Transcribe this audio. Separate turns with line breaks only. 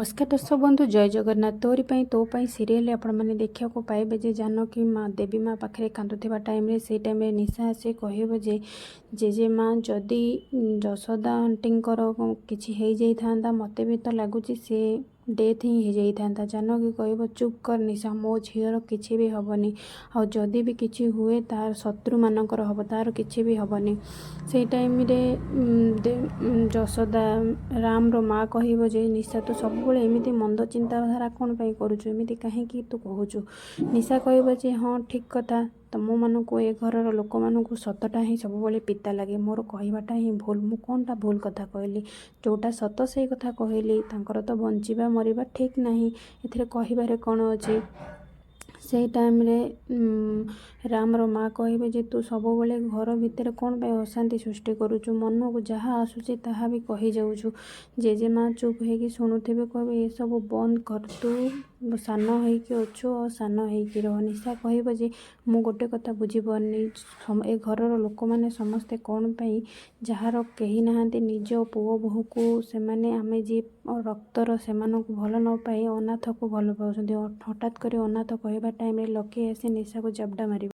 ନମସ୍କାର ଦର୍ଶକ ବନ୍ଧୁ, ଜୟ ଜଗନ୍ନାଥ। ତୋରି ପାଇଁ ତୋ ପାଇଁ ସିରିଏଲ୍ ଆପଣମାନେ ଦେଖିବାକୁ ପାଇବେ ଯେ ଜାନକୀ ମା ଦେବୀ ମା ପାଖରେ କାନ୍ଦୁଥିବା ଟାଇମ୍ରେ, ସେଇ ଟାଇମ୍ରେ ନିଶା ଆସି କହିବ ଯେ ଜେଜେମା, ଯଦି ଯଶୋଦା ଆଣ୍ଟିଙ୍କର କିଛି ହେଇଯାଇଥାନ୍ତା, ମୋତେ ବି ତ ଲାଗୁଛି ସେ ଡେଥ୍ ହିଁ ହେଇଯାଇଥାନ୍ତା। ଜାନକୀ କହିବ, ଚୁପ୍ କର ନିଶା, ମୋ ଝିଅର କିଛି ବି ହେବନି। ଆଉ ଯଦି ବି କିଛି ହୁଏ, ତାର ଶତ୍ରୁମାନଙ୍କର ହେବ, ତାର କିଛି ବି ହେବନି। ସେଇ ଟାଇମ୍ରେ ଯଶୋଦା, ରାମର ମା କହିବ ଯେ ନିଶା, ତୁ ସବୁବେଳେ ଏମିତି ମନ୍ଦ ଚିନ୍ତାଧାରା କ'ଣ ପାଇଁ କରୁଛୁ? ଏମିତି କାହିଁକି ତୁ କହୁଛୁ? ନିଶା କହିବ ଯେ ହଁ, ଠିକ୍ କଥା। ତୁମମାନଙ୍କୁ, ଏ ଘରର ଲୋକମାନଙ୍କୁ ସତଟା ହିଁ ସବୁବେଳେ ପିତା ଲାଗେ। ମୋର କହିବାଟା ହିଁ ଭୁଲ। ମୁଁ କ'ଣଟା ଭୁଲ କଥା କହିଲି? ଯେଉଁଟା ସତ ସେଇ କଥା କହିଲି। ତାଙ୍କର ତ ବଞ୍ଚିବା ମରିବା ଠିକ୍ ନାହିଁ, ଏଥିରେ କହିବାରେ କ'ଣ ଅଛି? ସେଇ ଟାଇମ୍ରେ ରାମର ମା କହିବେ ଯେ ତୁ ସବୁବେଳେ ଘର ଭିତରେ କ'ଣ ପାଇଁ ଅଶାନ୍ତି ସୃଷ୍ଟି କରୁଛୁ? ମନକୁ ଯାହା ଆସୁଛି ତାହା ବି କହିଯାଉଛୁ। ଜେଜେମା ଚୁପ୍ ହେଇକି ଶୁଣୁଥିବେ। କହିବେ, ଏସବୁ ବନ୍ଦ କର। ତୁ ସାନ ହେଇକି ଅଛୁ ଆଉ ସାନ ହେଇକି ରହ। ନିଶା କହିବ ଯେ ମୁଁ ଗୋଟେ କଥା ବୁଝିପାରୁନି, ଏ ଘରର ଲୋକମାନେ ସମସ୍ତେ କ'ଣ ପାଇଁ ଯାହାର କେହି ନାହାନ୍ତି, ନିଜ ପୁଅ ବୋହୂକୁ ସେମାନେ, ଆମେ ଯିଏ ରକ୍ତର ସେମାନଙ୍କୁ ଭଲ ନ ପାଇ ଅନାଥକୁ ଭଲ ପାଉଛନ୍ତି? ହଠାତ୍ କରି ଅନାଥ କହିବା ଟାଇମ୍ରେ ଲକି ଆସି ନିଶାକୁ ଜାବଡ଼ା ମାରିବ।